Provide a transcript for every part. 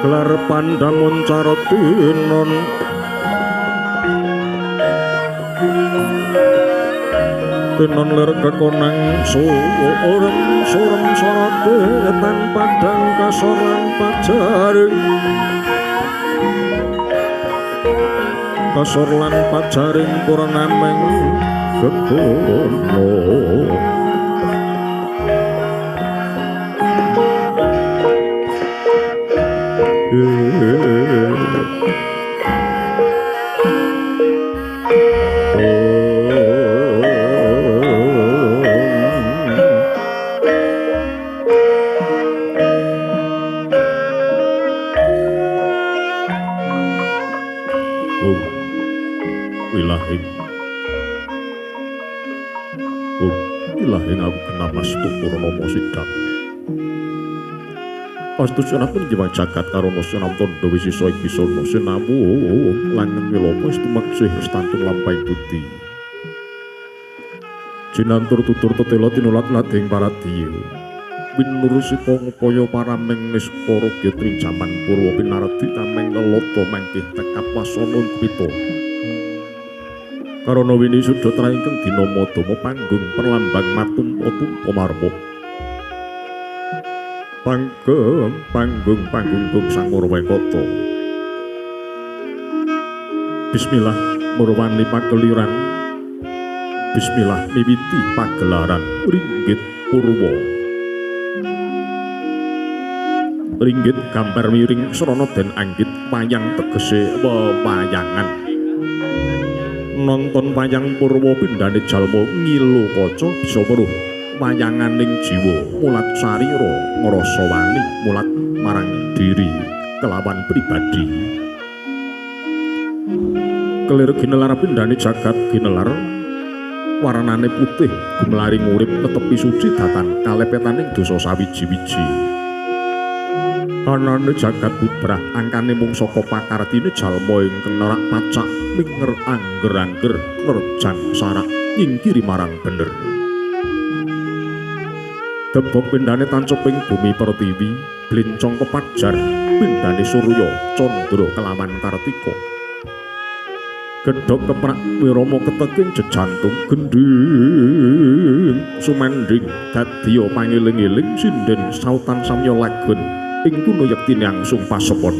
Gelar pandamun cara tinon tinon lir kekonang surem surem sorote tan padang kasor lan pajaring kasor lan pajaring purnameng gegono. Wilahing wilahing aku kenamas purnama sidang. Astu sinapun jiwang jagat karana sinam tandha wisesa ing bisana sinamu langen wilopo stumaksih restantun lampahing budi. Jinantur tutur tetela tinulat lading paradiya. Winur sita ngupaya paraming niskara gyatring jaman purwa pinardi tameng lelata mangkih tekap wasana pita. Karana wini sudha traingkeng dina madama panggung perlambang matumpa-tumpa marma. Panggung panggung panggung sang Murwakata. Bismillah murwani pakeliran. Bismillah miwiti pagelaran ringgit purwa. Ringgit gambar miring srana den anggit wayang tegese wewayangan. Nonton wayang purwa pindhane jalma ngilu kaca bisa weruh wayanganing jiwa mulat sarira ngrasa wani mulat marang diri kelawan pribadi. Kelir ginelar pindhane jagat ginelar warnane putih gumlaring urip tetepi suci datan kalepetaning dosa sawiji-wiji. Anane jagat bubrah angkane mung saka pakartine jalma ingkang nerak pacak minger angger-angger nerjang sarak nyingkiri marang bener. Debok pindhane tanceping bumi pertiwi blencong kepajar pindhane surya candra kelawan kartika. Gedhog keprak wirama keteking jejantung gendhing sumandhing dadya pangeling-eling sinden sautan samya lagon ing kuno yektine angsung pasepon.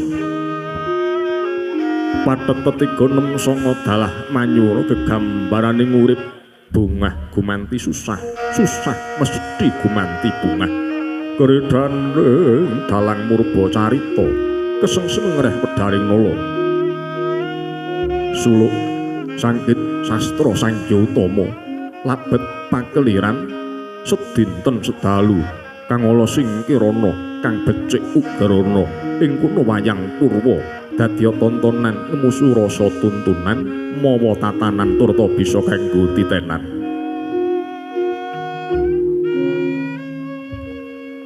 Pathet tetiga nem sanga dalah manyura gegambarane ngurip bungah gumanti susah, susah mesti gumanti bungah. Keredane dalang murba carita kesengseng ngreh wedaring nala. Suluk sanggit sastra sangya utama labet pakeliran sedinten sedalu kang ala singkirana kang becik ugarana ing kono wayang purwa dadi tontonan ngemusu rasa tuntunan mawa tatanan turta bisa kanggo titenan.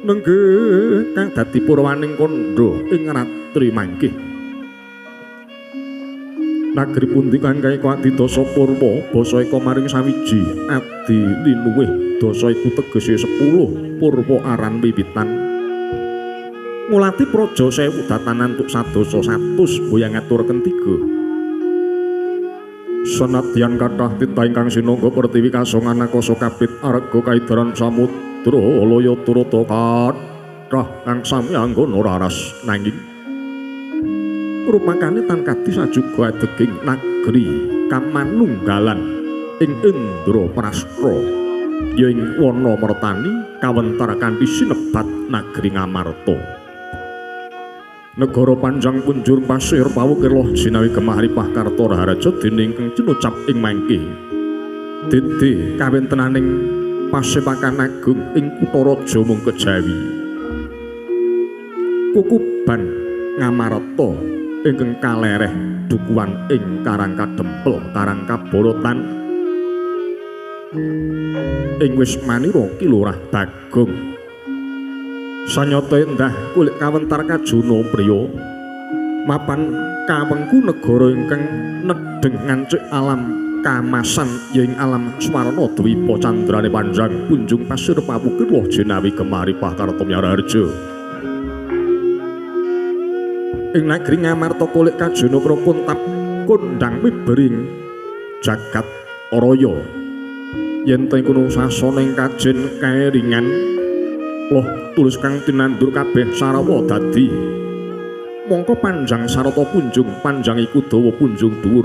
Nenggih kang dadi purwaning kandha ing ratri mangkih. Nagri pundi kang kaeka adidasa purwa basa eka maring sawiji adi linuwih dasa iku tegese 10 purwa aran wiwitan. Ngulati praja sewu datanan tuk sadasa satus mboyang ngaturaken tiga. Senadyan kathah titah ingkang sinangga pertiwi kasongan akasa kapit arga kaidaran samudra laya turata kathah kang sami anggona raras nanging rupakane tan kadis ajuga adeging nagri kamanunggalan ing Indraprastha ya ing wana mertani kawentar kanthi sinebat nagri Ngamarta. Negara panjang punjur pasir pawukir loh jinawi gemah ripah karta raharaja dening ingkang cinucap ing mangke. Dede kawentenaning pasepakan agung ing kutha raja mung kejawi. Kukuban Ngamarta ingkang kalereh dukuhan ing Karang Kadempel, Karang Kaborotan ing Wismanira Ki Lurah Bagong. Sanyata endah kulik kawentar kajuna priya mapan kawengku negara ingkang nedheng ngancik alam kamasan ya ing alam swarna dwipa candrane panjang punjung pasir pawukir loh jinawi gemah ripah karta Raharja. Ing nagri Ngamarta kulik kajuna krokuntap kondhang mibering jagat raya yen ta iku sasana ing kajen kaeringan loh tulus kang tinandur kabeh sarawa dadi mongko panjang sarata punjung panjang iku dawa punjung dhuwur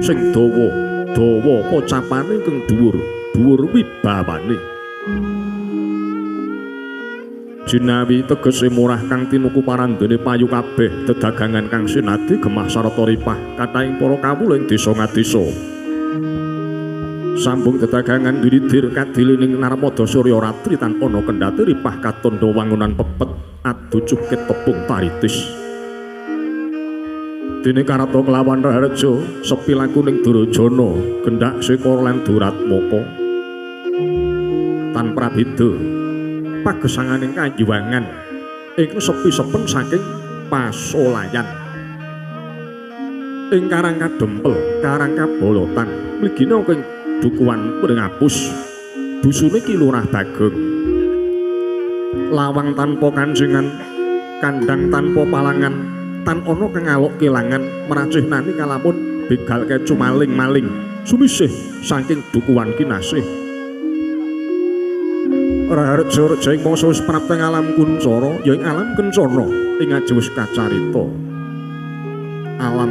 sing dawa dawa pocapane ingkang dhuwur dhuwur wibawane. Jinawi tegese murah kang tinuku parandene payu kabeh dedagangan kang sinadi gemah sarata ripah kathahing para kawula ing desa ngadesa. Sambung dedagangan diridir kadilining Narmada Surya ratri tan ana kendhate ripah katandha wangunan pepet adu cukit tepung taritis. Dene Karata kelawan Raharja sepi lakuning Durjana gendak Sekara lan Duratmaka tan prabeda pagesanganing kayuwangan ingkang sepi-sepen saking pasolayan ing Karang Kadempel Karang Kabolotan mligine ing dukuhan Pringapus dusune Ki Lurah Bagong. Lawang tanpa kancingan, kandang tanpa palangan, tan ana kang ngalok kelangan meracih nani kalamun begal kecu maling-maling sumisih saking dukuhan kinasih. Raharja reja ing mangsa wis prapta ing alam kuncara ya ing alam kencana ing aji wis kacarita alam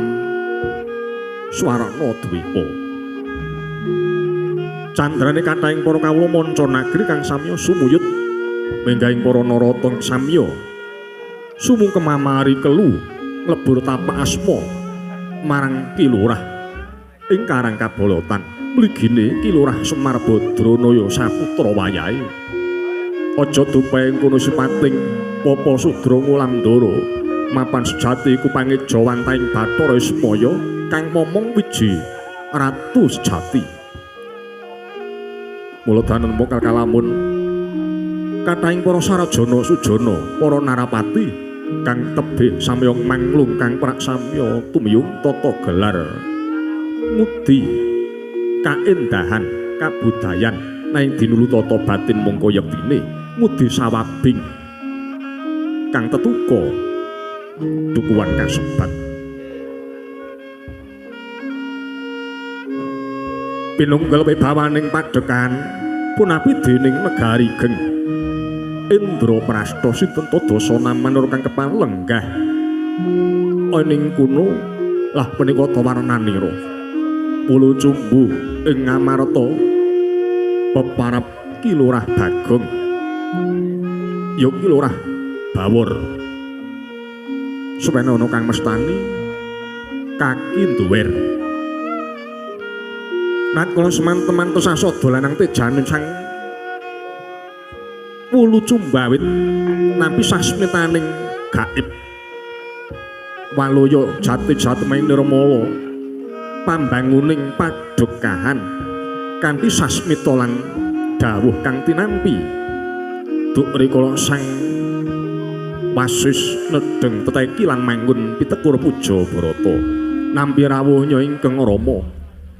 swarana dwipa. Candrane kathahing para kawula manca nagri kang samya sumuyut menggahing para narata samya sumungkemamari kelu nglebur tapak asma marang Ki Lurah ing Karang Kabolotan mligine Ki Lurah Semar Badranaya saputra wayahe. Aja dupaing kono sipating papa sudra ngulamdara mapan sejati iku pangejawantahing Bathara Ismaya kang momong wiji ratu sejati. Mula danen mokal kalamun kathahing para sarjana sujana para narapati kang tebih samya manglung kang prak samya tumiyung tata gelar ngudi kaendahan kabudayan naing dinulu tata batin mongko yektine ngudi sawabing kang tetuka dukuhan kasebat. Pinunggel wibawaning padekan punapi dening negari geng Indraprastha sinten tadasa manur kang kepang lenggah ning kuno lah punika tawarnanira wulu cumbu ing Ngamarta peparap Ki Lurah Bagong ya Ki Lurah Bawor supena ana kang mestani kaki nduwer. Nat kula semanteman tesah dolanang tejane sang wulu cumbawit nampi sasmitaning gaib waluya jati jatming nirmala pambanguning padekahan kanthi sasmita lan dawuh kang tinampi duk rikala sang wasis nedheng teteki lan manggun pitekur puja barata nampi rawuhnya ingkang Rama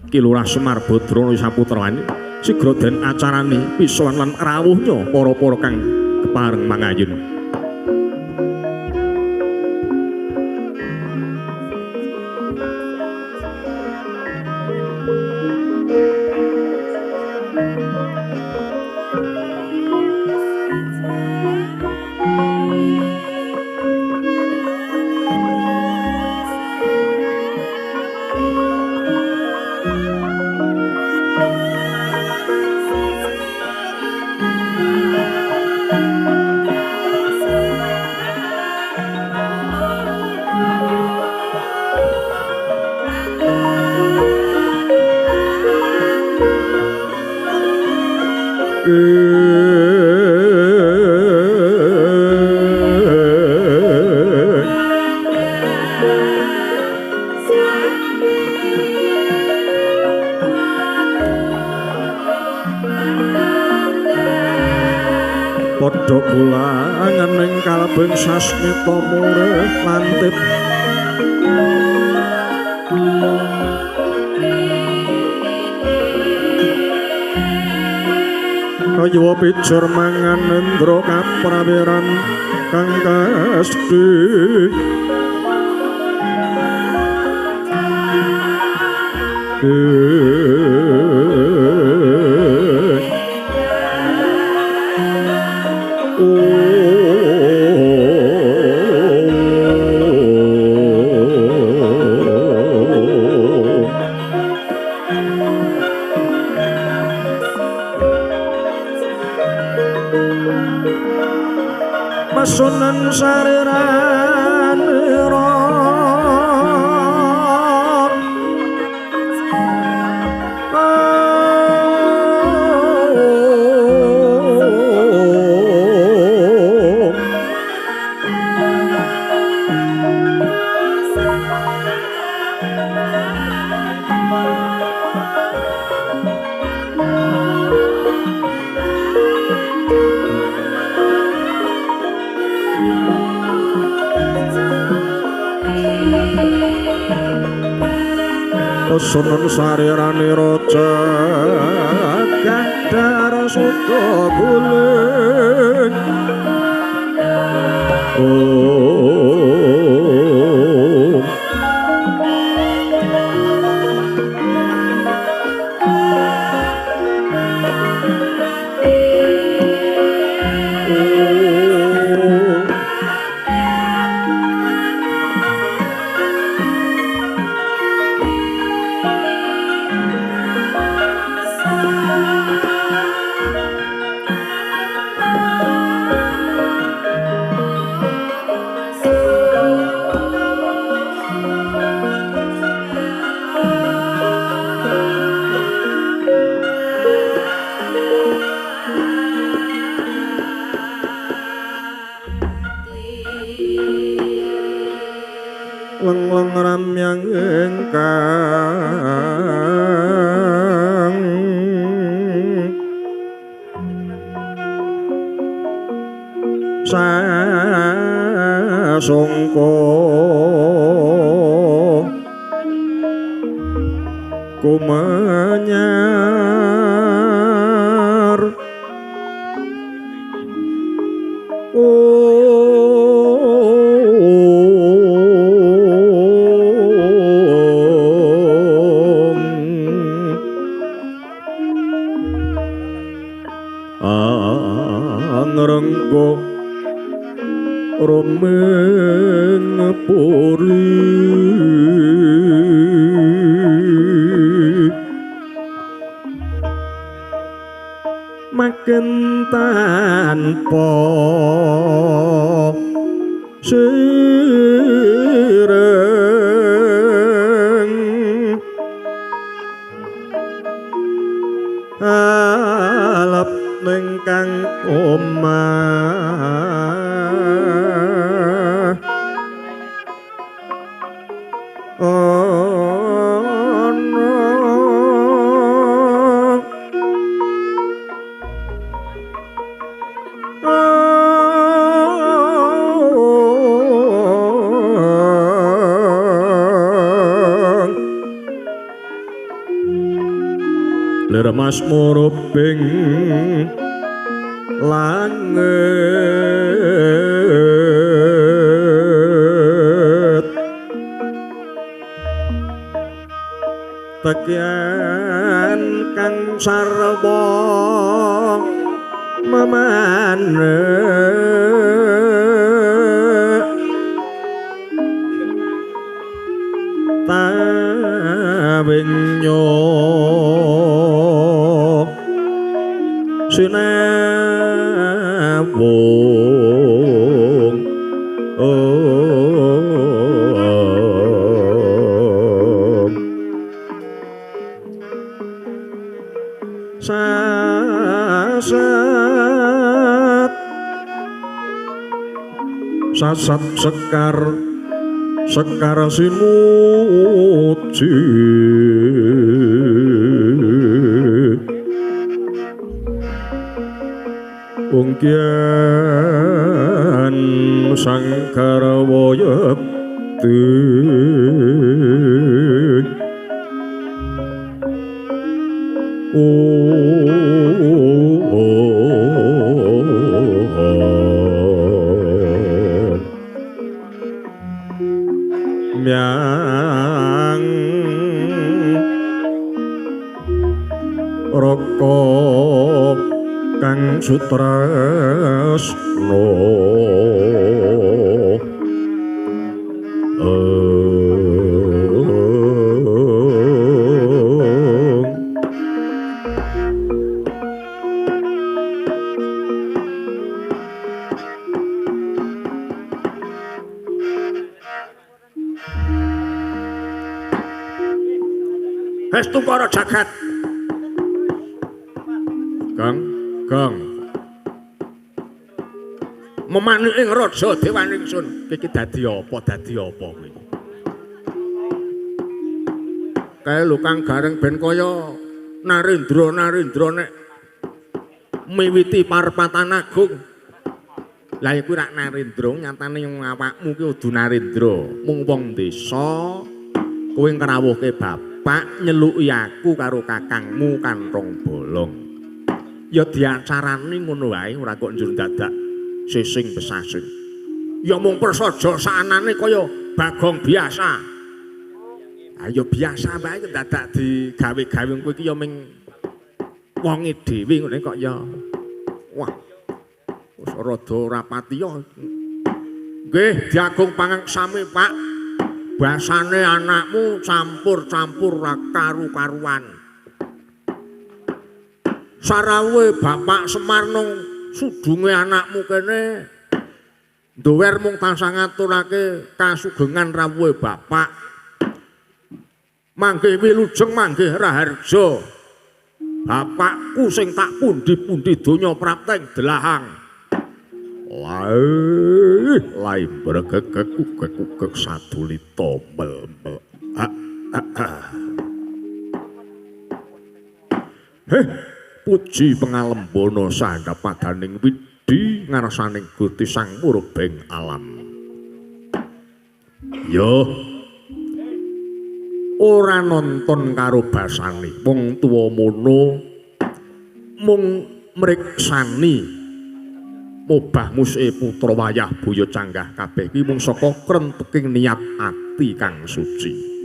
Ki Lurah Semar Badrana saputrane sigra den acarani pisowan lan rawuhnya para-para kang kepareng mangayun. Padha kulangan ing kalebing sasmita murih lantip kaya pijur mangan endra kaprawiran kang kasthi. Masunan sariran Sunan sarirane raja Gandhara Suta Guling. Leng-leng ramyang ingkang sasongko kumenyar angrenggo romeng puri maken tanpa sireng alap ning kang omah ana lir mas murubing langit tekyan kang sarwa memanek tawinyo sinawung sasat sasat sekar sekar sinuji ungkian sangkara yekti myang raka kang sutresna Hestu para jagat. Kang, Kang. Memanik ing raja dewan ingsun. Iki dadi apa? Dadi apa kowe? Kae lho Kang Gareng ben kaya Narendra nek miwiti parpatan agung. Lah iku rak Narendra, nyatane awakmu ki kudu Narendra. Mung wong desa kowe ngrawuhke bapak nyeluki aku karo kakangmu kanthong bolong. Ya diacarani ngono wae, ora kok njur dadak sising besasing. Ya mung prasaja saanane kaya Bagong biasa. Ayo biasa wae dadak digawe-gawe kowe iki ya ming wonge dhewe ngene kok ya. Wah. Wis rada ora patiya. Nggih, diagung pangaksami, Pak. Basane anakmu campur-campur ra karu-karuan. Sarawe Bapak Semar nang sudunge anakmu kene nduwer mung tansah ngaturake kasugengan rawuhe Bapak. Manggih wilujeng manggih raharja. Bapakku sing tak pundi-pundi donya prapteng delahang. Lae, lae bregegek ugek-ugek sadulita mel-mel. Heh, puji pangalembana sandhap padaning widhi ngarsaning Gusti Sang Murbeng Alam. Yo ora nonton karo basane wong tuwa mono mung mriksani mobah musike putra wayah buyut canggah kabeh iki mung saka krenteking niat ati kang suci.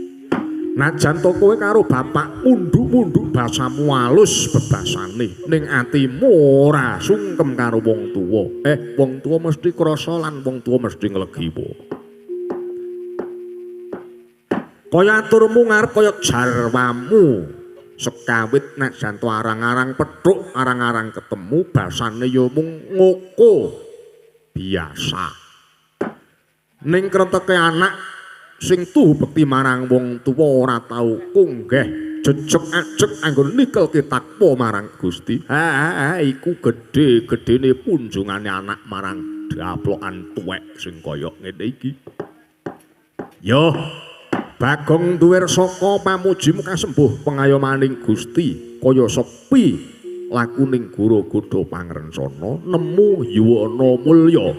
Najan to kowe karo bapak munduk-munduk basamu alus bebasane ning atimu ora sungkem karo wong tuwa. Wong tuwa mesti krasa lan wong tuwa mesti nglegiwa. Kaya aturmu ngarep kaya jarwamu sekawit najan to arang-arang pethuk arang-arang ketemu basane ya mung ngoko biasa. Ning kreteke anak sing tuhu bekti marang wong tuwa ora tau kunggeh jejeg ajeg anggon nikelke takwa marang Gusti. Ha iku gedhe-gedhene punjungane anak marang daplokan tuwek sing kaya ngene iki. Yo Bagong duwer saka pamujimu kasembuh pengayomaning Gusti kaya sepi lakuning guru godha pangrencana nemu yuwana mulya.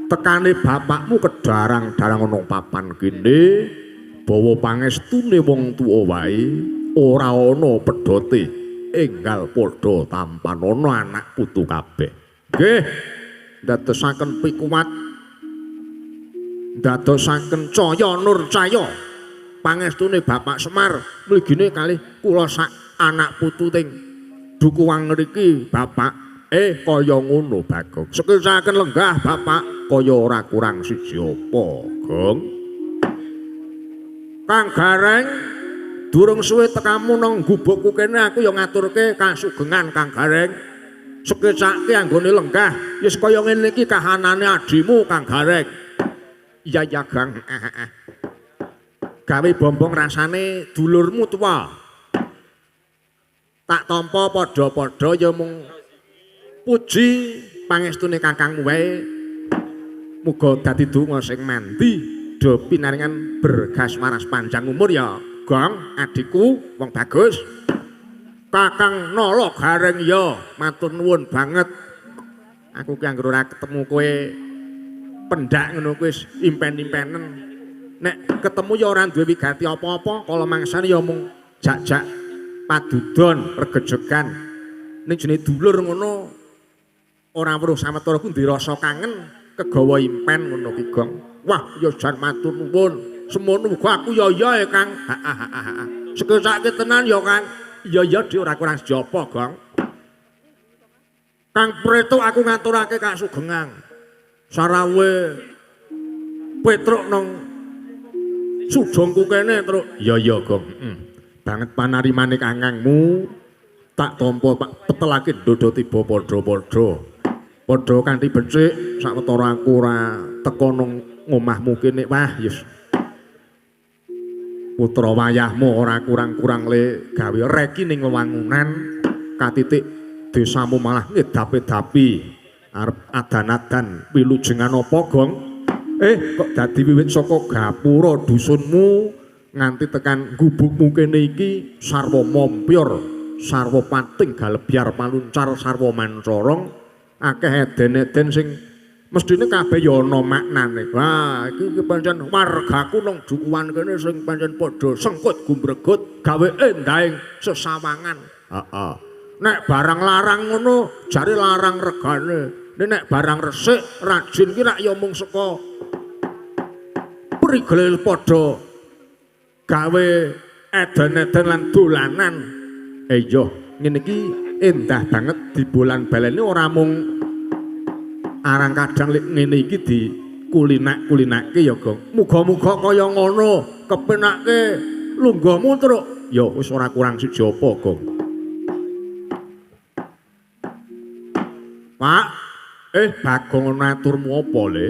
Tekane bapakmu kedarang-darang ana papan kene bawa pangestune wong tuwa wae ora ana pedhote enggal padha tampanana anak putu kabeh. Nggih, ndadosaken pikuwat, ndadosaken caya nur caya pangestune Bapak Semar mligine kalih kula sak anak putu ting dukuwang ngriki Bapak. Kaya ngono Bagong. Sekisaken lenggah Bapak kaya ora kurang siji apa, Gong. Kang Gareng durung suwe tekamu nang gubukku kene aku ya ngaturke kasugengan Kang Gareng. Sekecake anggone lenggah wis kaya ngene iki kahanane adimu Kang Gareng. Iya ya Gang. Gawe bombong rasane dulurmu tuwa. Tak tampa padha-padha ya mung puji pangestune kakangmu wae. Muga dadi donga sing mandi do pinaringan bergas waras panjang umur ya Gong, adikku wong bagus. Kakang Nala Gareng ya matur nuwun banget. Aku ki anggere ora ketemu kowe pendak ngono kuwi wis impen-impenen. Nek ketemu ya ora duwe wigati apa-apa, kala mangsane ya mung jak-jak padudon regejegan. Ning jenenge dulur ngono ora weruh sawetara ku ndirasa kangen kegawa impen ngono ki Gong. Wah, ya jan matur nuwun. Semono uga aku ya ya Kang. Heeh. Sekesake tenan ya Kang. Iya ya Dik ora kurang sejapa Gong. Kang Preto aku ngaturake kasugengan. Sarawe Petruk nang sudongku kene, Truk. Iya ya Gong. Banget panarimane kangangmu tak tampa pak petelake dodo tiba padha-padha. Padha kanthi becik sawetara aku ora teka nang ngomahmu kene. Wah, yes. Putra wayahmu ora kurang-kurang le gawe reki ning wewangunan katitik desamu malah ngedapi-dapi arep adan-adan wilujengan apa Gong? Kok dadi wiwit saka gapura dusunmu Nganti tekan gubukmu kene iki sarwa mompyor, sarwa pating galebyar paluncar sarwa mancorong, akeh eden-eden sing mestine kabeh ya ana maknane. Wah, iki pancen wargaku nang dukuhan kene sing pancen padha sengkut gumbregut gawe endahing sesawangan. Heeh. Nek barang larang ngono jare larang regane. Nek barang resik rajin ki rak ya mung saka prigel padha gawe eden-eden lan dolanan. Iya, ngene iki endah banget dibolan-baleni ora mung arang kadang lek ngene iki dikulinak-kulinake ya, Gong. Muga-muga kaya ngono kepenake lungguhmu, Truk. Ya wis ora kurang siji apa, Gong. Pak, Bagong ana aturmu apa, Le?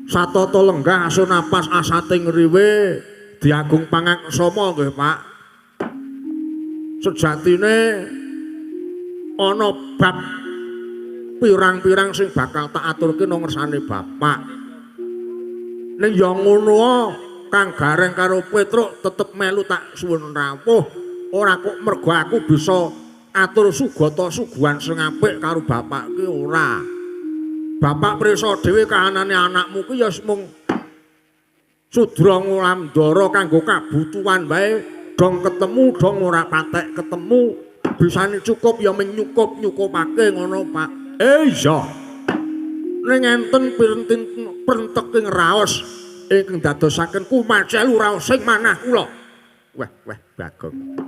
Satata lenggah asu napas asating riwe diagung pangaksama nggih, Pak. Sejatine ana bab pirang-pirang sing bakal tak aturke nang ngersane Bapak. Ning ya ngono Kang Gareng karo Petruk tetep melu tak suwun rawuh. Ora kok mergo aku bisa atur sugata suguhan sing apik karo bapak ki ora. Bapak prisa dhewe kahanane anakmu ki ya mung sudra ngulamdara kanggo kabutuhan wae, dong ketemu dong ora patek ketemu, bisane cukup ya menyukup-nyukupake ngono, Pak. Iya. Ning enten prenteking raos ingkang dadosaken kumacelu raos sing manah kula. Wah, wah, Bagong.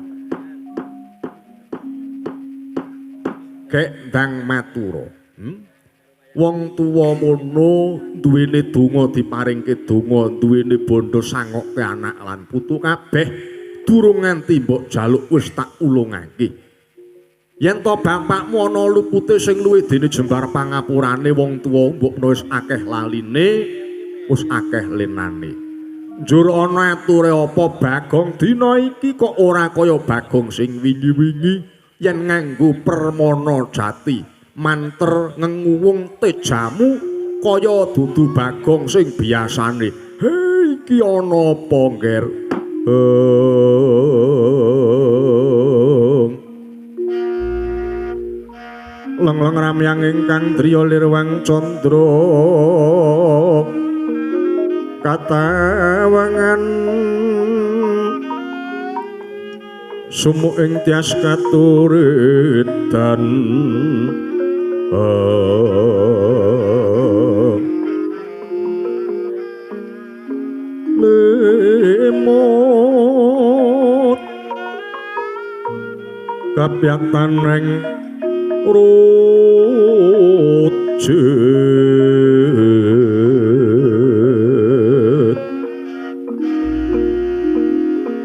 Gek ndang matura. Wong tuwa mono duwene donga diparingke donga, duwene bondo sangokke anak lan putu kabeh durung nganti mbok jaluk wis tak ulungake. Yen to bapakmu ana lupute sing luwih dene jembar pangapurane wong tuwa mbok wis akeh laline, wis akeh lenane. Njur ana ature apa Bagong dina iki kok ora kaya Bagong sing wingi-wingi yen nganggo permana jati, manter ngenguwung tejamu kaya dudu Bagong sing biasane. He iki ana apa, Ngger? Leng-leng ramyang ingkang driya lirwang candra katawangan sumuk ing tias katuritan. Lemot kapyatan ing rujit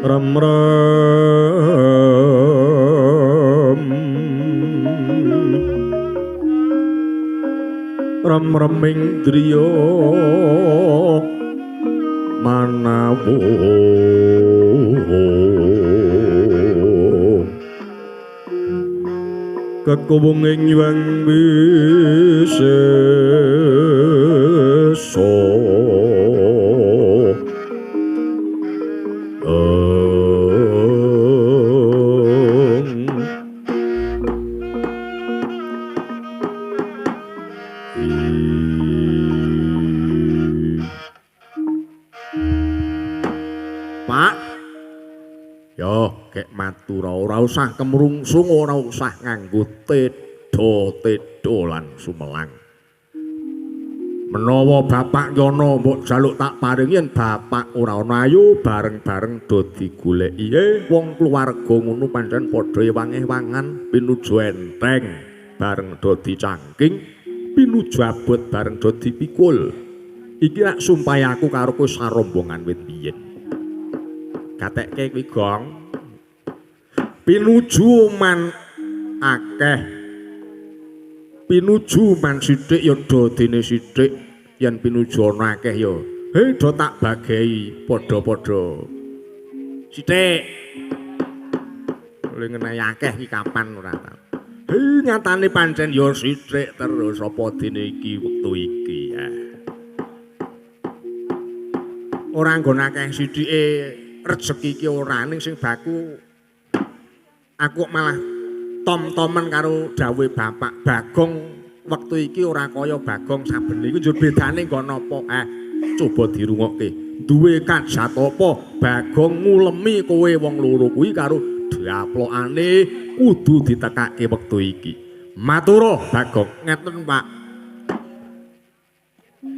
rem-rem rem-reming driya manawa kekuwung ing Hyang Wisesa. Pak, yo gek matura ora usah kemrungsung, ora usah nganggo tedo-tedo lan sumelang. Menawa bapak yono mbok jaluk tak paringi, yen bapak ora ana ayo bareng-bareng do digoleki. Wong keluarga ngono pancen padha ewang-ewangan, pinuju enteng bareng do dicangking, pinuju abot bareng do dipikul. Iki rak sumpah aku karo kowe sarombongan wit biyen. Gatekke kuwi, Gong. Pinuju man akeh, pinuju man sithik ya do dene sithik, yen pinuju ana akeh ya he do tak bagehi padha-padha sithik. Oleh ngenehi akeh iki kapan ora tau. He nyatane pancen ya sithik terus apa dene iki wektu iki ya. Ora nggon akeh sithike rejeki iki ora ning sing baku aku malah tom-tomen karo dawuhe Bapak Bagong wektu iki ora kaya Bagong saben iku njur bedane nggo napa? Coba dirungokke. Duwe kajat apa Bagong ngulemi kowe wong loro kuwi karo daplokane kudu ditekake wektu iki. Matura Bagong. Ngeten Pak.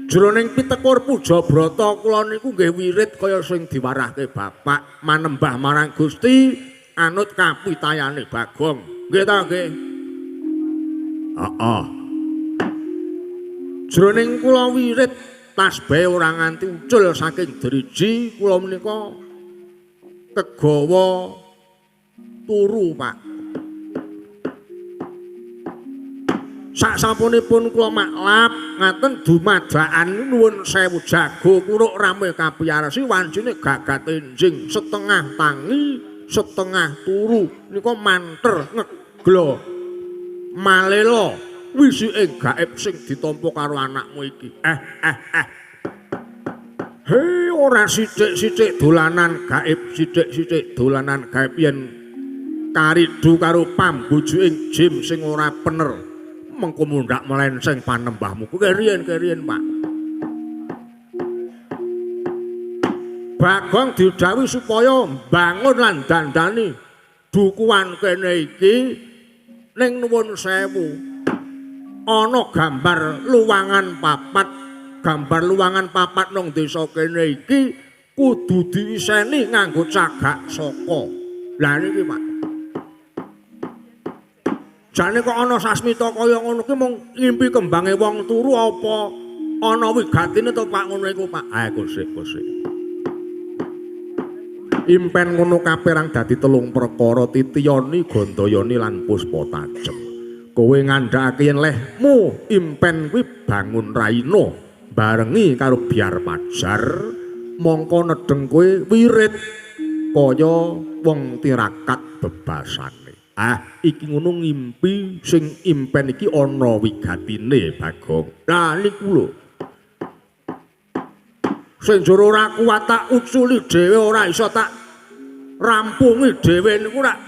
Jroning pitekur puja brata kula niku nggih wirid kaya sing diwarahke Bapak manembah marang Gusti anut kapitayane Bagong. Nggih ta nggih? Heeh. Jroning kula wirid tasbih ora nganti ucul saking driji kula menika kegawa turu Pak. Sak sampunipun kula maklap ngaten dumadaan nuwun sewu jago kuruk rame kapiyarsi wancine gagat enjing setengah tangi setengah turu nika manter ngeglo malela wisike gaib sing ditampa karo anakmu iki. He ora sithik-sithik dolanan gaib, sithik-sithik dolanan gaib yen karidu karo pambujuking jim sing ora pener mengko mundhak melenceng panembahmu. Keriyen-keriyen Pak. Bagong didhawuhi supaya mbangun lan dandani dukuhan kene iki ning nuwun sewu. Ana gambar luwangan papat, gambar luwangan papat nang desa kene iki kudu diiseni nganggo cagak saka. Lah niki Pak. Jane kok ana sasmita kaya ngono ki mung ngimpi kembange wong turu apa ana wigatine to Pak ngono iku Pak? Kosik. Impen ngono kaperang dadi telung perkara titiyani, gandayani lan puspa tajem. Kowe ngandhakake yen lehmu impen kuwi bangun raina barengi karo biar pajar mongko nedeng kowe wirid kaya wong tirakat bebasane. Iki ngono ngimpi sing impen iki ana wigatine Bagong. Lah niku lho. Sing jero ora kuat tak uculi dhewe ora iso tak rampungi dhewe niku rak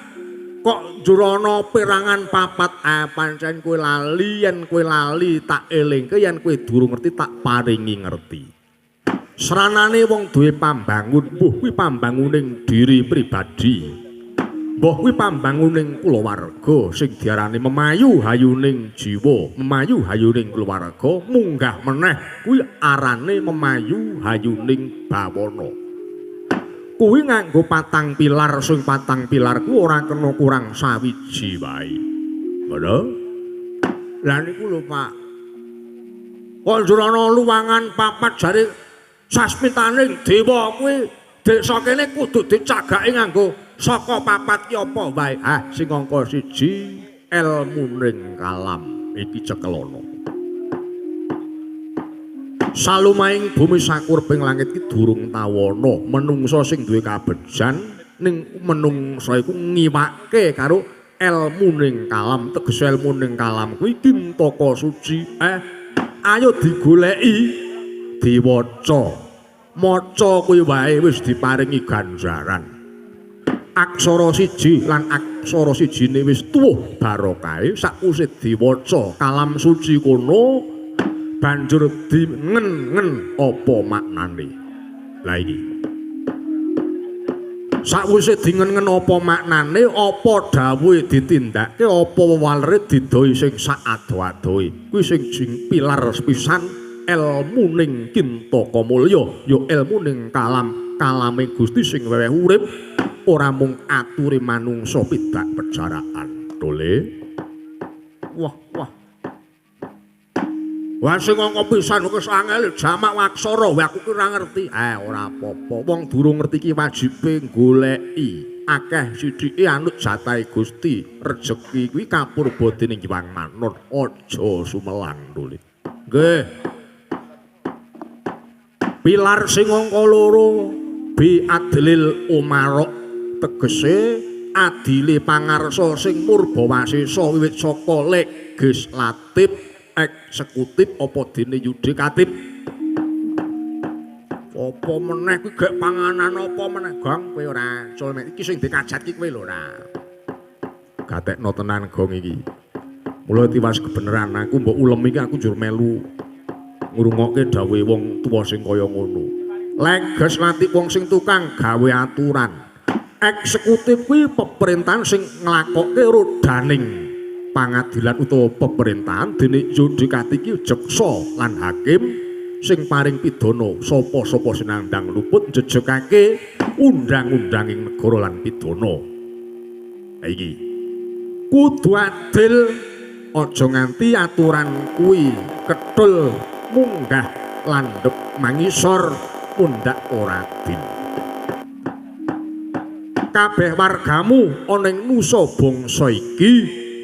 kok njur ana perangan papat. Pancen kowe lali, yen kowe lali tak elingke, yen kowe durung ngerti tak paringi ngerti. Sranane wong duwe pambangun, mbuh kuwi pambanguning diri pribadi, mbuh kuwi pambanguning kulawarga sing diarani memayu hayuning jiwa, memayu hayuning kulawarga, munggah meneh kuwi arane memayu hayuning bawana. Kuwi nganggo patang pilar, sing patang pilar kuwi ora kena kurang sawiji wae. Ngono? Lah niku lho Pak. Kok njur ana luwangan papat jare sasmitaning dewa kuwi desa kene kudu dicagake nganggo saka papat ki apa wae. Sing angka siji elmuning kalam iki cekelono. Salumahing bumi sakurbing langit ki durung tawana menungsa sing duwe kabejan ning menungsa iku ngiwake karo elmuning kalam. Tegese elmuning kalam kuwi kintaka suci. Ayo digoleki diwaca. Maca kuwi wae wis diparingi ganjaran. Aksara siji lan aksara sijine wis tuwuh barokahe sakwise diwaca kalam suci kono banjur dingen-ngen apa maknane. Lah iki sakwise dingen-ngen apa maknane, apa dawuhe ditindakake, apa wewalere didoi sing sak ado-adohe. Kuwi sing jing pilar sepisan elmuning kintaka mulya, ya elmuning kalam, kalame Gusti sing weweh urip ora mung ature manungsa pidak pejaraan. Dole. Wah, wah. Wah sing angka pisan wis angel jamak aksara, aku ki ora ngerti. Ora apa-apa. Wong durung ngerti ki wajibe goleki. Akeh sithike anut jatahe Gusti. Rejeki kuwi kapurba dening Hyang Manut. Aja sumelang, Dole. Nggih. Pilar sing angka loro bi adlil umarok tegese adile pangarsa sing murba wasesa wiwit saka legislatif, eksekutif apa dene yudikatif. Apa meneh kuwi gek panganan apa meneh, Gong? Kowe ora cul iki sing dikajat ki kowe lho ora. Gatekno tenan Gong iki. Mula tiwas kebeneran aku mbok ulem iki aku njur melu ngrungokke dawuhe wong tuwa sing kaya ngono. Legislatif wong sing tukang gawe aturan. Eksekutif kuwi peperintahan sing nglakokke rodaning pangadilan utawa peperintahan, dene yudikatif iki jaksa lan hakim sing paring pidana sapa-sapa sing nandhang luput njejegake undang-undanging negara lan pidana. Ha iki kudu adil, aja nganti aturan kuwi ketul munggah landhep mangisor mundhak ora adil. Kabeh wargamu ana ing nusa bangsa iki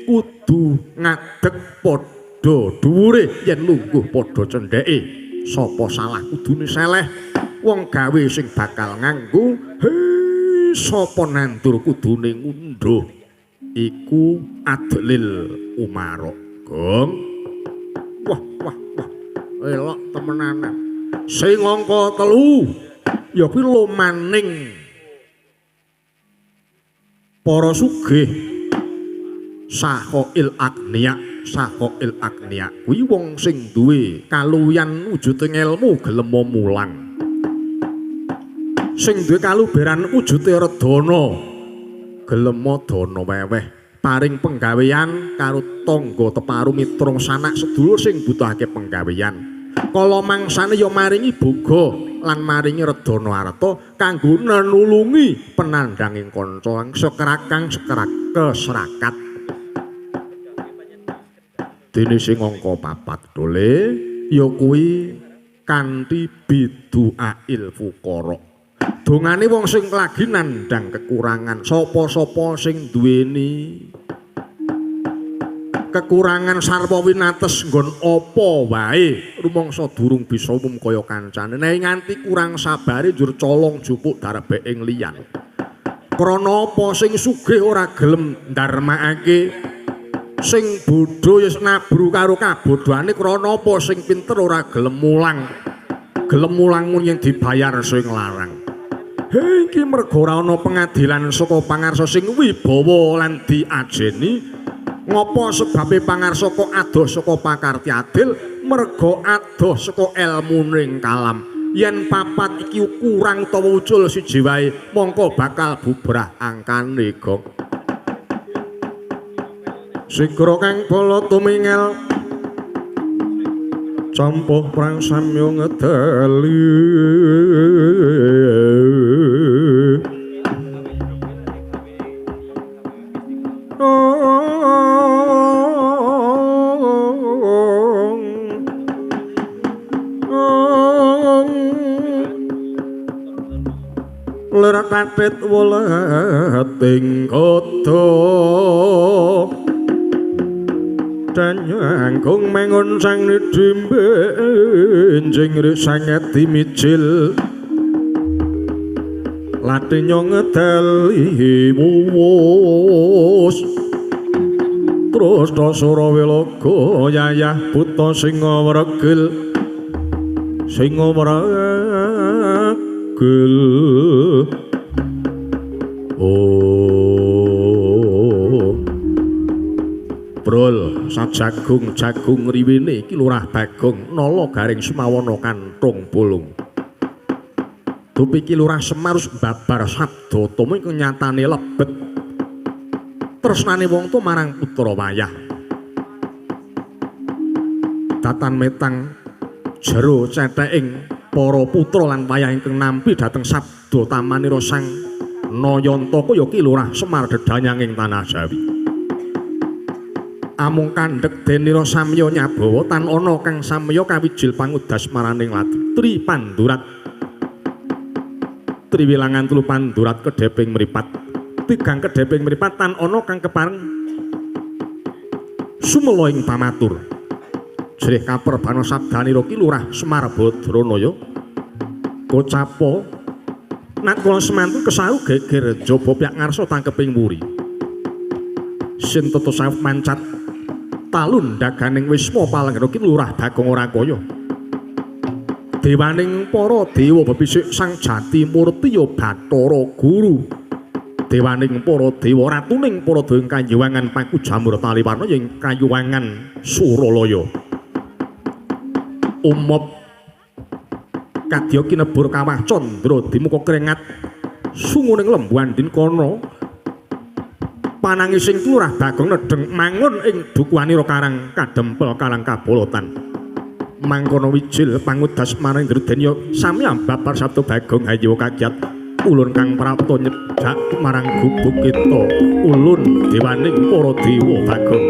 kudu ngadeg padha dhuwure yen lungguh padha cendheke. Sapa salah kudune seleh, wong gawe sing bakal nganggo, he sapa nandur kudune ngundhuh. Iku adlil umara, Gong. Wah wah wah, elok temenanan. Sing angka 3 ya kuwi lomaning para sugih, sahoil agniya. Sahoil agniya kuwi wong sing duwe kaluwihan wujude ngelmu gelem mulang, sing duwe kaluberan wujude redana gelem dana weweh, paring penggawean karo tangga teparu mitra sanak sedulur sing butuhake penggawean. Kala mangsane ya maringi boga lan maringi redana arta kanggo nenulungi penandhanging kanca sekerakang sekerak keserakat. Dene sing angka 4 dole ya kuwi kanthi biduail fuqara. Dongane wong sing lagi nandhang kekurangan, sapa-sapa sing duweni kekurangan sarwa winates nggon apa wae rumangsa durung bisa umum kaya kancane, nek nganti kurang sabare njur colong jupuk darbek ing liyan. Krana apa sing sugih ora gelem ndarmakake, sing bodho ya nabru karo kabodhoane, krana apa sing pinter ora gelem mulang, gelem mulang mun yen dibayar sing larang. Hei, iki mergo ora ana pengadilan saka pangarsa sing wibawa lan diajeni. Ngopo sebabe pangarsa kok adoh saka pakarti adil? Mergo adoh saka elmuning kalam. Yen papat iki kurang utawa ucul siji wae, mongko bakal bubrah angkane, Gong. Sigra kang bala tumingel campuh prang samya ngedali. Lir kathit welating kada danyangkung mengun sang nidhimbe enjing sanget dimijil latinya ngedali wuwus terus dasara wilaga yayah buta singa wregil singa wregil. Oh brol sajagung jagung riwine iki Lurah Bagong nala garing semawana kanthong bolong. Dupi iki Lurah Semar wis babar sabda tama iku nyatane lebet tresnane wong tuwa marang putra wayah. Datan metang jero cetheking para putra lan wayah ingkang nampi dhateng sabda tamanira Sang Nayantaka ya Ki Lurah Semar dedanyang ing tanah Jawi. Amung kandhek denira samya nyabawa tan ana kang samya kawijil pangudas maraning lati Tri Pandurat. Triwilangan telu pandurat kedheping mripat. Tigang kedheping mripat tan ana kang kepareng sumela ing pamatur. Jrih kaperbana sabdanira Ki Lurah Semar Badranaya kocapa nakula semantu kesaru geger jaba pyak ngarsa tangkeping wuri. Sin tata sawet mancat talun daganing wisma palenggana Ki Lurah Bagong ora kaya. Dewaning para dewa bepisik Sang Jati Murti ya Bathara Guru. Dewaning para dewa ratuning para dewa ing kayuwangan paku jamur taliwarna ing kayuwangan Suralaya. Umop kadya kinebur kawah candra dimuka krengat sunguning lembu andin kono panangising Lurah Bagong nedheng mangun ing dukuhanira karang kadempel kalang kabolotan. Mangkono wijil pangudas marang Indradenya sami babar sabda Bagong hayo kagiat ulun kang prapta nyedhak marang gubuk kita ulun dewaning para dewa Bagong.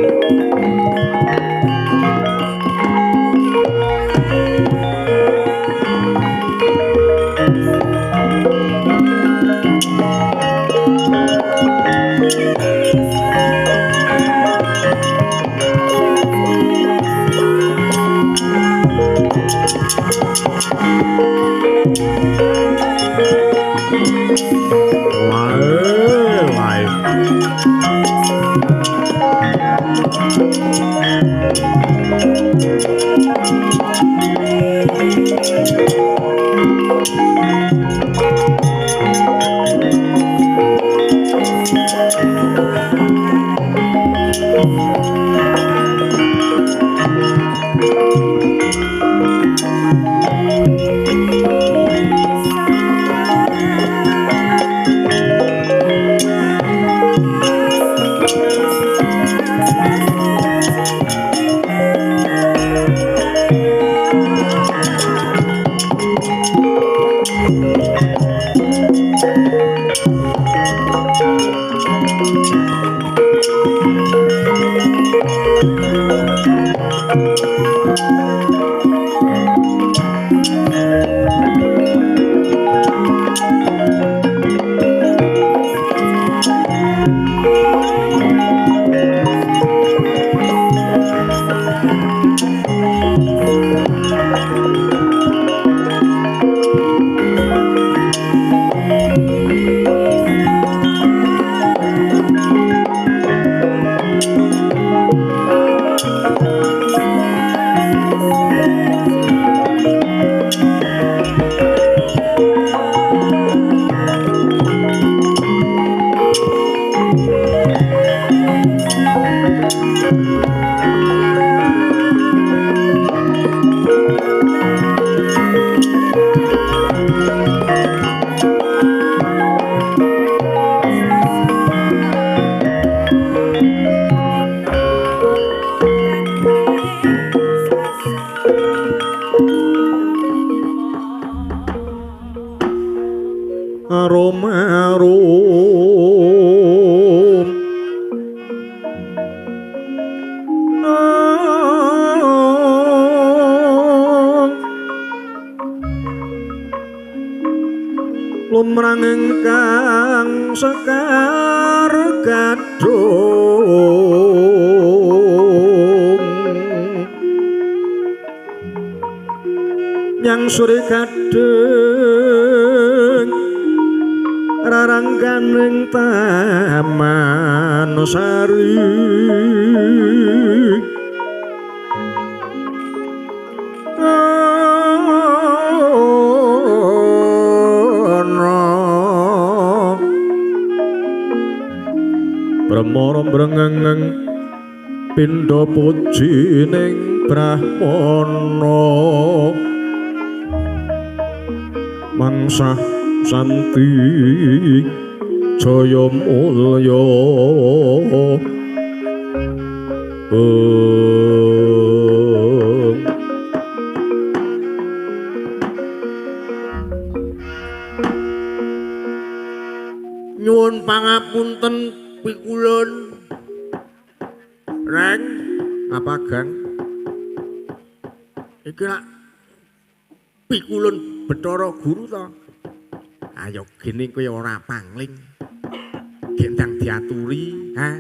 Sore gadheng rarangganing taman sari ana bremara mrengengeng pindha puji ning brahmana mangsah santi jaya mulya. Nyuwun pangapunten pikulun. Reng, apa Gang? Iki lak pikulun Bathara Guru to. Ayo gene kowe ora pangling. Gendang diaturi, ha?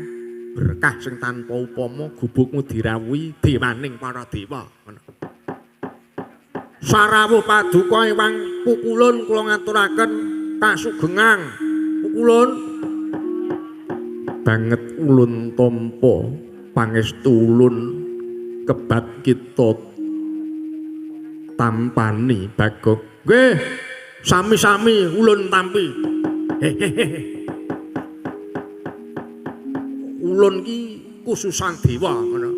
Berkah sing tanpa upama gubukmu dirawuhi dewaning para dewa. Sarawuh paduka ewang pukulun kula ngaturaken kasugengan. Pukulun banget ulun tampa pangestu ulun kebat kita Tampani Bagong. Nggih, sami-sami ulun tampi. Hehehe. Ulun ki khususan dewa ngono.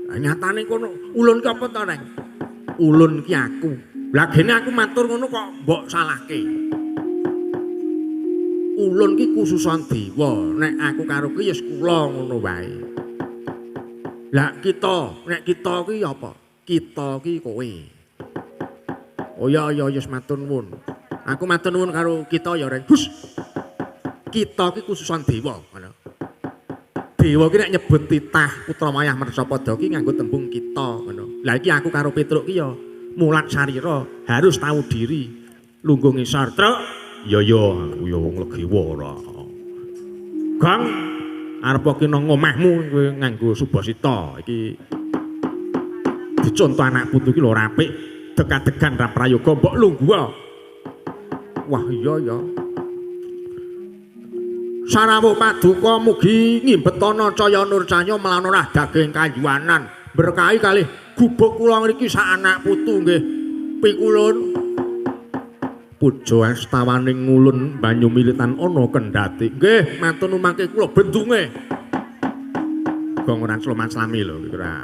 Lah nyatane kono ulun ki apa to, Reng? Ulun ki aku. Lah gene aku matur ngono kok mbok salahke. Ulun ki khususan dewa, nek aku karo ki ya kula ngono wae. Lah kita, nek kita ki apa? Kita ki kowe. Oh ya ya ya matur nuwun. Aku matur nuwun karo kita ya, Reng. Hus. Kita ki khususan dewa ngono. Dewa ki nek nyebut titah putra mayah Mercapada ki nganggo tembung kita ngono. Lah iki aku karo Petruk ki ya mulat sarira, harus tahu diri. Lungguh ngisor, Truk. Ya ya, aku ya wong legiwa ora. Gang arep ki nang omahmu kowe nganggo subasita. Iki dicontoh anak putu ki lho ora apik, deg-degan ra prayoga mbok lungguh. Wah iya ya. Sarawuh paduka mugi ngimbetana caya nur cahya melanurah daging kayuwanan berkahi kalih gubuk kula ngriki sak anak putu nggih pikulun. Puja astawaning ngulun banyu militan ana kendhati. Nggih matur nuwun mangke kula bendunge. Gong ora sloman-slami lho iki ora.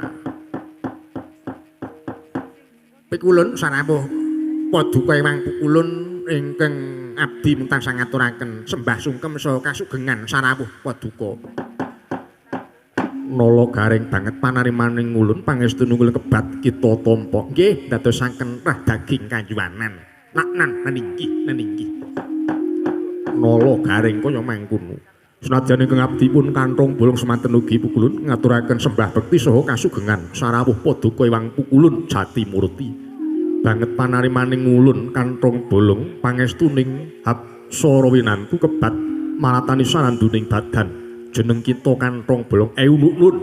Pikulun sarawuh paduka ewang pukulun ingkang abdi mung tansah ngaturaken sembah sungkem saha kasugengan sarawuh paduka. Nala garing banget panarimaning ulun pangestu nunggul kebat kita tampa. Nggih dadosaken rah daging kayuwanan. Naknan neninggi neninggi. Nala garing kaya mangkono. Senajan ingkang abdi pun kanthong bolong semanten ugi pukulun ngaturaken sembah bekti saha kasugengan sarawuh paduka ewang pukulun Jatimurti. Banget panarimaning ulun kanthong bolong pangestuning hapsara winantu kebat malatani sananduning badan jeneng kita kanthong bolong eunun.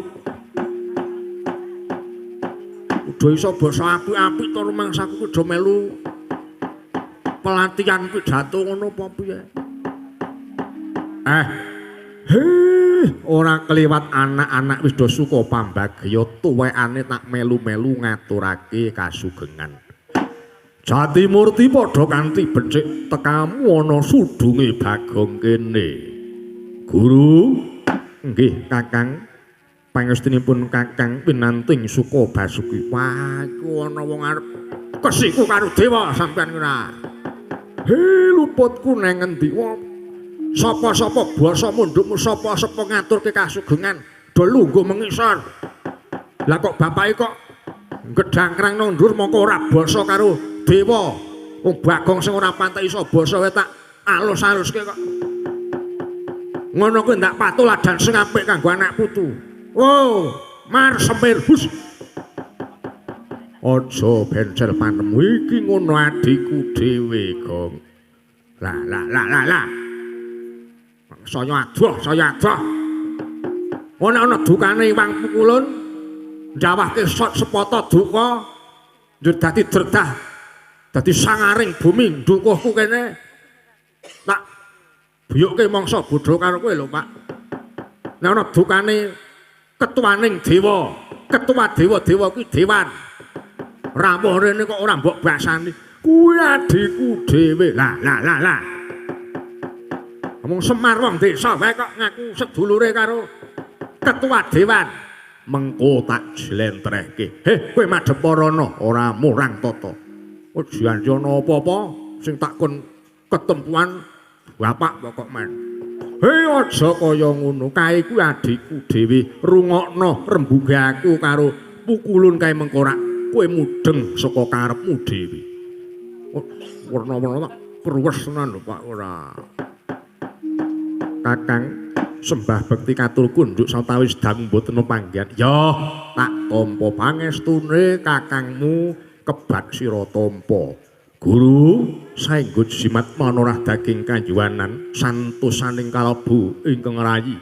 Udah iso basa apik-apik to rumangsaku kudu melu pelatihan pidato ngono apa piye? Heh, ora kliwat anak-anak wis do suka pambagya tuwekane tak melu-melu ngaturake kasugengan. Jatimurti padha kanthi becik tekamu ana sudunge Bagong kene. Guru, nggih Kakang. Pangestunipun Kakang pinanting suka basuki. Wah, iku ana wong arep kesiku karo dewa sampean ora. He, luputku nang ngendi? Sapa-sapa basa mundhukmu, sapa-sapa ngaturke kasugengan, do lungguh mengisor. Lah kok bapake kok gedhangkrang nang ndur mongko ora basa karo dewa. Wong Bagong sing ora pantes iso basa wae tak alus-aluske kok. Ngono kuwi ndak patuladan sing apik kanggo anak putu. Oh, mar semir hus. Aja bencel panemu iki ngono adhiku dhewe, Gong. Lah lah lah lah lah. Saya adoh, saya adoh. Ana ana dukane iwang pukulun njawahke sot sepata duka njur dadi dredah. Dadi sangaring bumi ndukuhku kene. Tak biyukke mangsa bodho karo kowe lho, Pak. Nek ana dukane ketuaning dewa, ketua dewa-dewa kuwi dewan. Rawuh rene kok ora mbok basani. Kuwi adhiku dhewe. Lah lah lah lah. Wong Semar wong desa wae kok ngaku sedulure karo ketua dewan. Mengko tak jlentrehke. Heh, kowe madhep rono ora murang tata. Oh janji ana apa-apa sing tak kon ketempuan bapak pokok men. Heh, aja kaya ngono. Kae kuwi adhiku dhewe. Rungokno rembuge aku karo pukulun kae mengkorak. Kowe mudeng saka karepmu dhewe. Oh, werna-werna tak kruwes tenan lho Pak ora. Kakang sembah bekti katur kunduk sawetawis dangu mboten panggihan. Ya, tak tampa pangestune kakangmu kebat sira tampa. Guru, saengga jimat manorah daging kayuwanan santosaning kalebu ingkang rayi.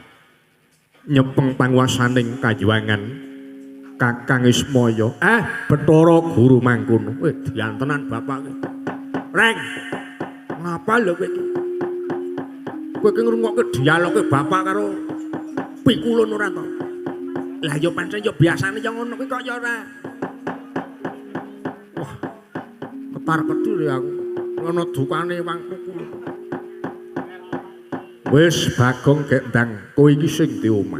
Nyepeng panguwasaning kayuwangan Kakang Ismaya. Bathara Guru mangkono. Dian tenan bapak iki. Reng. Ngapa lho kowe iki? Kowe iki ngrungokke dialoge bapak karo pikulun ora to? Lah ya pancen ya biasane ya ngono kuwi kok ya ora. Wah, Ketar-ketir ya aku. Ana dukane wang pukul. Wis Bagong gek ndang kowe iki sing di omah.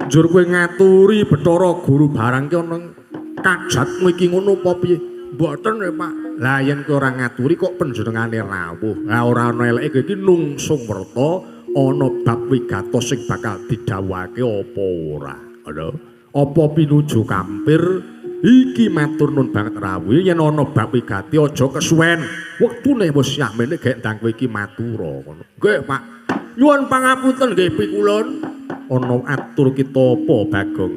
Njur kowe ngaturi Bathara Guru barang ki ana kajatmu iki ngono apa piye? Mboten ya, Pak. Lah yen kowe ora ngaturi kok panjenengane rawuh. Lah ora ana eleke kowe iki nungsung werta ana bab wigatos sing bakal didhawuhake apa ora. Ngono. Apa pinuju kampir iki matur nuwun banget rawuh yen ana bab wigati aja kesuwen. Wektune wis yahmene gek ndang kowe iki matura ngono. Nggih, Pak. Nyuwun pangapunten nggih pikulun. Ana atur kita apa, Bagong?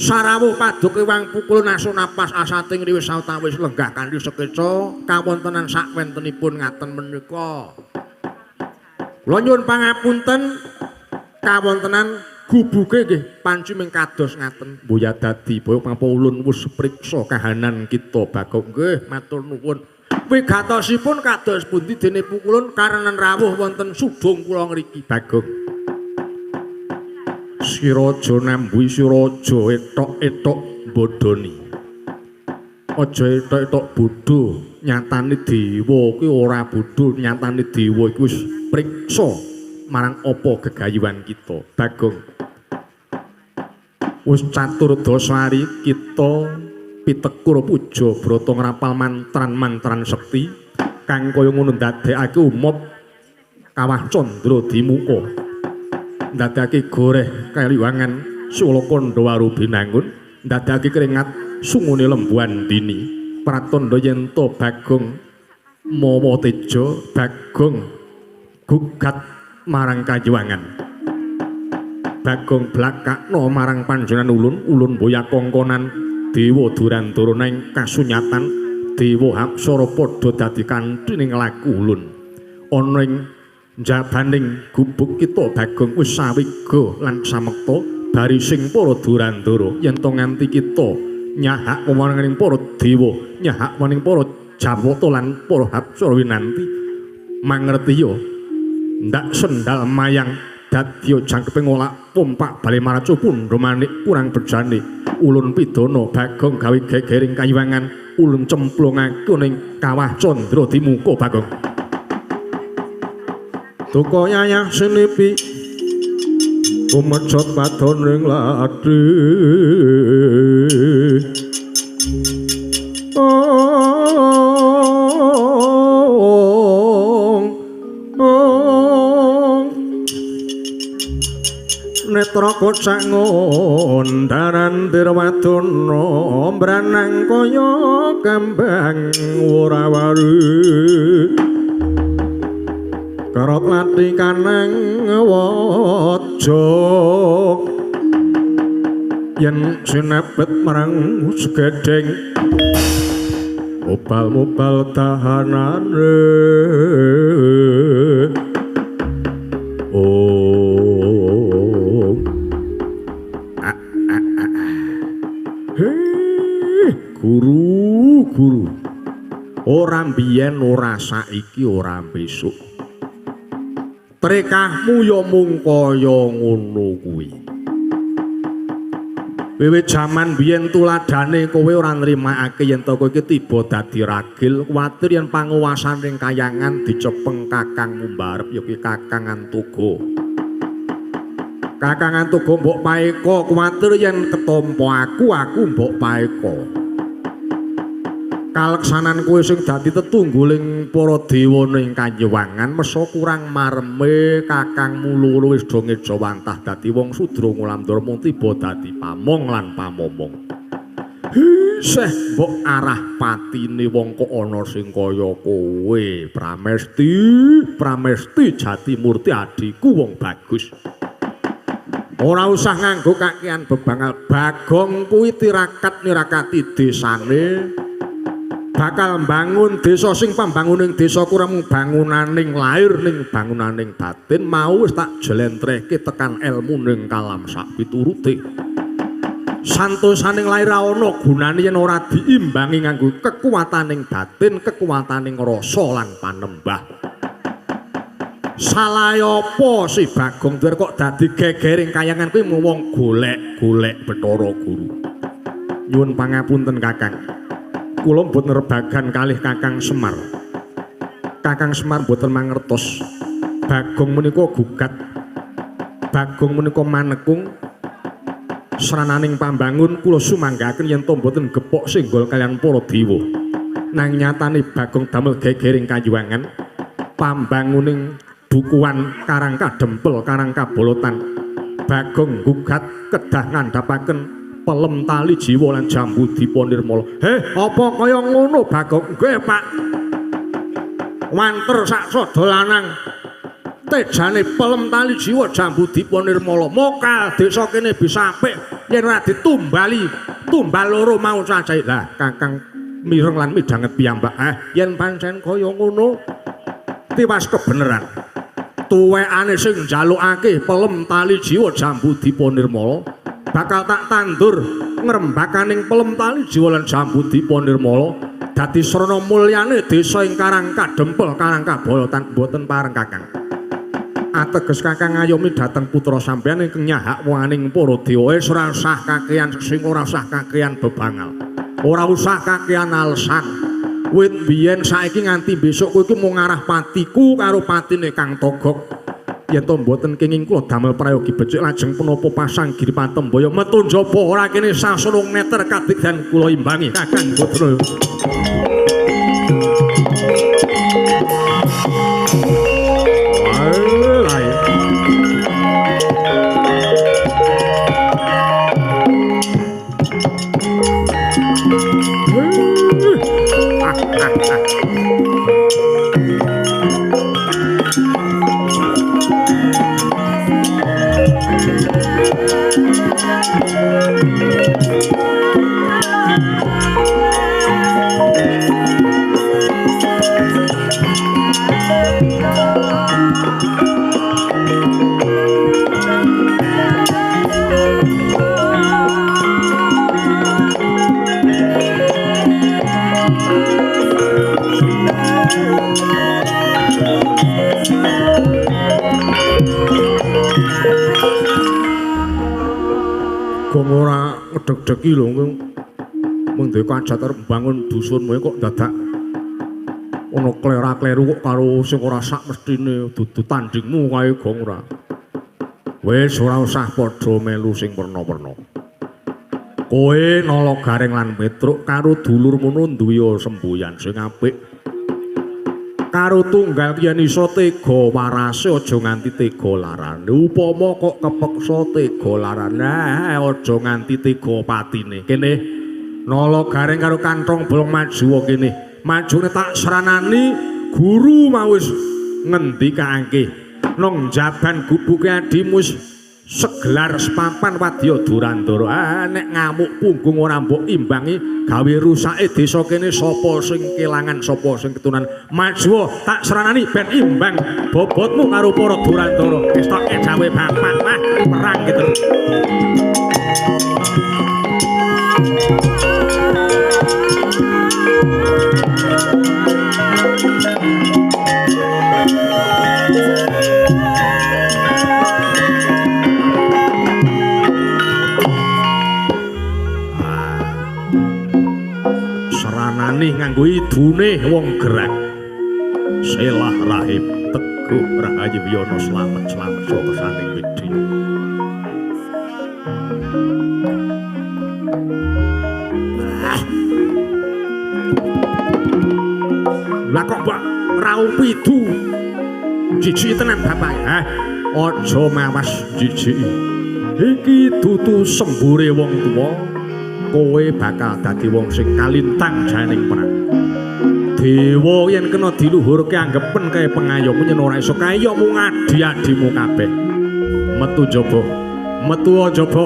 Sarawuh paduka wang pukul nasu napas asating riwis sawetawis lenggah kanthi sekeca kawontenan sakwentenipun ngaten menika. Kula nyuwun pangapunten kawontenan gubuke nggih panci ming kados ngaten. Mbuya dadi boyo pangapa ulun wis priksa kahanan kita, Bagong. Nggih, matur nuwun. Wigatosipun kados pundi dene pukulun karenan rawuh wonten sudung kula ngriki, Bagong. Sira aja nambuhi sira aja etok-etok bodhoni. Aja etok-etok bodho, nyatane dewa kuwi ora bodho, nyatane dewa iku wis priksa marang apa gegayuhan kita, Bagong. Wis catur dasa ari kita pitekur puja brata ngrapal mantran-mantran sekti kang kaya ngono ndadekake umop kawah candra dimuka. Ndadekake goreh kaliwangan Sula Kandha Binangun, ndadekake keringat sungune lembuan dini. Pratandha yen to Bagong mawa teja, Bagong gugat marang kayuwangan. Bagong blakakna marang panjenengan ulun, ulun boya kongkonan dewa Durandara ning kasunyatan dewa Hapsara padha dadi kanthining laku ulun. Ana ing njabaning gubuk kita Bagong wis sawiga lan samekta barising para Durandara yen to nganti kita nyahak wewenganing para dewa, nyahak wewenganing para Jawata lan para Hapsara winanti mangertiya ndak sendal mayang dadya jangkepe ngolak pompak bali maraca pundha manik kurang bejane ulun pidana Bagong gawe gegering kayuwangan ulun cemplungake ning kawah candra dimuka, Bagong. Duka yayah sinipi kumecot padoning lathi. Ong ong netra kocak ngondaran dirwadana mbranang kaya kembang ora-wari. Kerot lati kanang waja yen sinebet marang segedheng mobal-mobal tahanane. Oh heh, guru guru ora mbiyen ora saiki ora besok. Trekahmu ya mung kaya ngono kuwi. Wiwit jaman biyen tuladhane kowe ora nrimakake yen to kowe iki tiba dadi ragil, kuwatir yen panguwasaning kayangan dicepeng kakangmu mbarep ya kuwi Kakang Antoga. Kakang Antoga mbok paeka, kuwatir yen ketampa aku, aku mbok paeka. Kaleksanan kowe sing dadi tetungguling para dewa ning kayuwangan mesa kurang mareme kakangmu loro wis do ngejawantah dadi wong sudra ngulam dharma tiba dadi pamong lan pamomong. Isih mbok arah patine wong kok ana sing kaya kowe, Pramesti, Pramesti Jatimurti adhiku wong bagus. Ora usah nganggo kakean bebangal. Bagong kuwi tirakat nirakati desane. Bakal mbangun desa sing pambanguning desa kurang bangunaning lahir ning bangunaning batin mau wis tak jlentrehke tekan elmu ning kalam sak piturute. Santosaning lahir ana gunane yen ora diimbangi nganggo kekuwataning batin, kekuwataning rasa lan panembah. Salahe apa si Bagong Duwer kok dadi gegering kayangan kuwi mung wong golek-golek Bathara Guru. Nyuwun pangapunten Kakang. Kula mboten rebagan kalih Kakang Semar. Kakang Semar mboten mangertos. Bagong menika gugat. Bagong menika manekung. Srananing pambangun kula sumanggaken yen to mboten gepok senggol kaliyan para dewa. Nang nyatane Bagong damel gegering kayuwangan pambanguning dukuhan Karang Kadempel Karang Kabolotan. Bagong gugat kedah ngandhapaken pelem tali jiwa lan jambu dipa nirmala. Heh, apa kaya ngono Bagong? Nggih, Pak. Wanter sak sada lanang. Tejane pelem tali jiwa jambu dipa nirmala. Mokal desa kene bisa apik yen ora ditumbali. Tumbal loro mau cacahe. Lah, Kakang mireng lan midhanget piyambak. Yen pancen kaya ngono tiwas kebeneran. Tuwekane sing njalukake pelem tali jiwa jambu dipa nirmala bakal tak tandur ngrembakaning pelem tali jiwa lan jambu dipa nirmala dadi srana mulyane desa ing Karang Kadempel Karang Kabolotan. Mboten pareng Kakang. Ateges Kakang ngayomi dhateng putra sampeyan ingkang nyahak waning para dewa. Wis ora usah kakean sing ora usah kakean bebangal. Ora usah kakean alesan. Wit biyen saiki nganti besok kowe iki mung ngarah patiku karo patine Kang Togok. Yen to mboten kenging kula damel prayogi becik lajeng punapa pasang giri patembaya metu njaba ora kene sasana neter kadigdan kula imbangi Kakang Putra. Gong ora ngedeg-degi lho mung duwe kajat arep mbangun dusunmu kok dadak ana klera-kleru kok karo sing ora sak mestine dudu tandingmu kae Gong ora. Wis ora usah padha melu sing werna-werna. Kowe Nala Gareng lan Petruk karo dulurmu duwe semboyan sing apik. Karo tunggal yen iso tega warase aja nganti tega larane. Upama kok kepeksa tega larane aja nganti tega patine. Kene Nala Gareng karo Kanthong Bolong maju kene. Majune tak sranani guru mau wis ngendikake. Nang jaban gubuke adimu wis segelar sepapan wadya Durandara. Nek ngamuk punggung ora mbok imbangi gawe rusake desa kene sapa sing kelangan sapa sing ketunan. Maju tak sranani ben imbang bobotmu karo para Durandara. Wis tok gawe bapak mah perang gitu. Seranane nganggo idune wong gerak. Selah rahim teguh rahayu wiyono slamet slamet saka saning widhi. Lah kok mbok raup idu jijiki tenan bapak. Aja mawas jijiki. Iki dudu sembure wong tuwa. Kowe bakal dadi wong sing kalintang janing perang. Dewa yen kena diluhurke anggepen kae pengayomu yen ora iso kayomu ngadi-adimu kabeh. Metu njaba, metu njaba.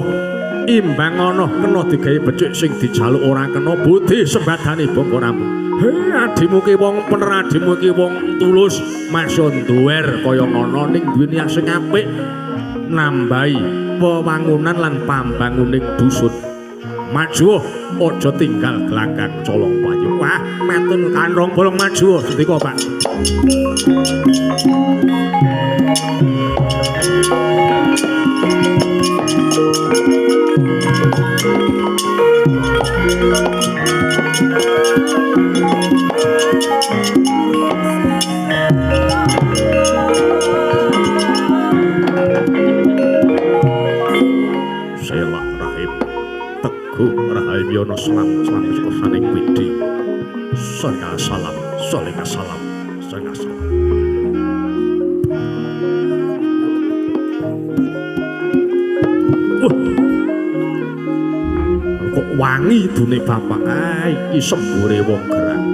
Imbang ana kena digawe becik sing dijaluk ora kena budi sembadane bangga rambut. He adimu ki wong pener, adimu ki wong tulus, masya nduwer kaya ngono ning duwe niat sing apik nambahi wewangunan lan pambanguning dusun. Maju aja tinggal gelanggang colong payu. Wah, metun Kanthong Bolong maju sendika, Pak. Samyana salam salam kesaning widi. Saling salam, saling salam, saling salam. Kok wangi idune bapak. Ah, iki sembure wong gerang.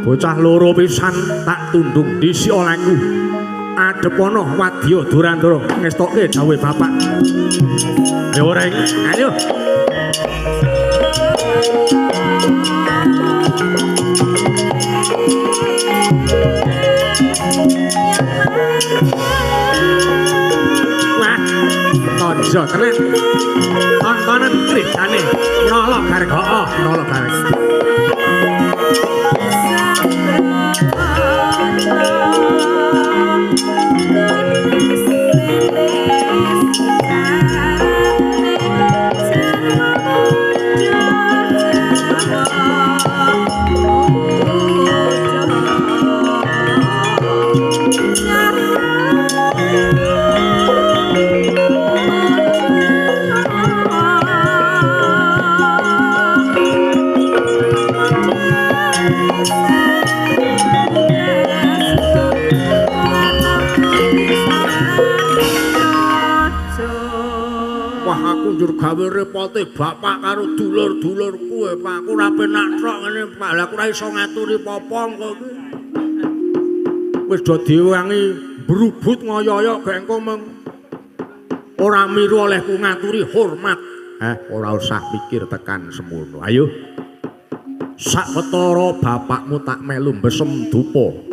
Bocah loro pisan tak tundung dhisik olehku. Adepana wadya Durandara ngestokke dawuhe bapak. Ayo reng, ayo. Wah, tonjo tenan. Tontonan kridane nolo garek hooh, nolo garek. Gawe repote bapak karo dulur-dulurku e Pak. Aku ora penak tok ngene Pak. Lah aku ora iso ngaturi apa-apa engko iki. Wis do diwangi brubut ngoyo-oyo gek engko meng ora miru olehku ngaturi hormat. Ora usah mikir tekan semono. Ayo. Sawetara bapakmu tak melu mbesem dupa.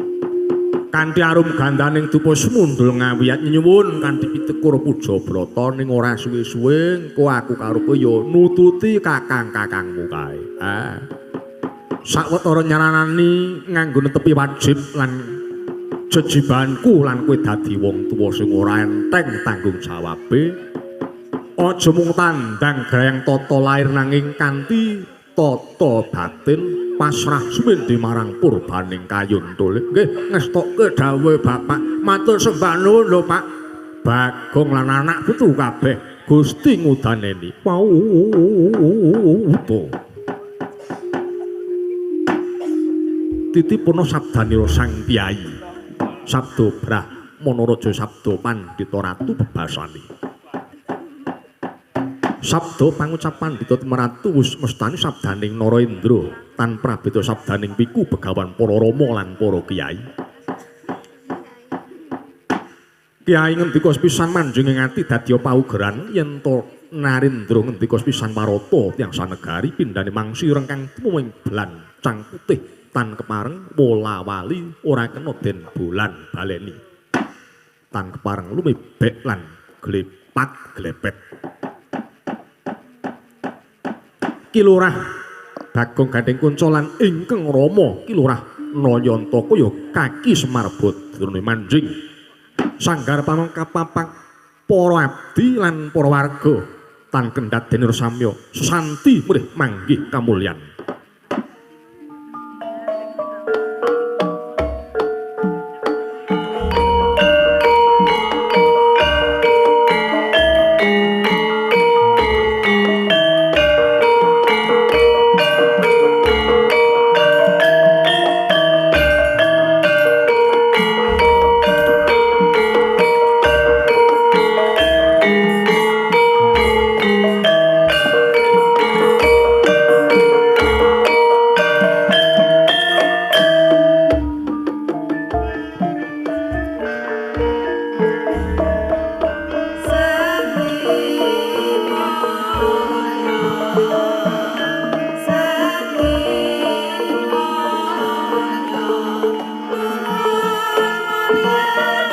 Kanthi arum gandaning dupa sumundul ngawiyat nyuwun kanthi pitekur puja brata ning ora suwe-suwe engko aku karo kowe ya nututi kakang-kakangmu kae. Ah. Sawetara nyaranani nganggo netepi wajib lan jejibanku lan kowe dadi wong tuwa sing ora enteng tanggung jawabe. Aja mung tandang grayang tata lair nanging kanthi tata batin pasrah sumendi marang purbaning kayun tulik. Nggih, ngestokke dawuhe bapak. Matur sembah nuwun lho Pak. Bagong lan anak putu kabeh Gusti ngudaneni. Pauto. Titipuna sabdanira Sang Kyai. Sabda Brahmana Raja Sabda Pandhita Ratu bebasani. Sabda pangucap Pandhita Ratu wis mestani sabdaning Narendra tan prabeda sabdaning piku begawan para rama lan para kiai. Kiai ngendika sepisan manjing ing ati dadi paugeran yen to Narendra ngendika sepisan warata tiyang sanegari pindhane mangsi rengkang tumuwing blancang putih tan kepareng wola-wali ora kena den bolan baleni. Tan kepareng lumebek lan glepat glepet. Ki Lurah Bagong Gandeng Kunca lan ingkang rama Ki Lurah Nayantaka ya kaki Semar Badrane manjing sanggar pamengkapapak para abdi lan para warga tan kendhat denir samya sesanti mrih manggih kamulyan. Bye.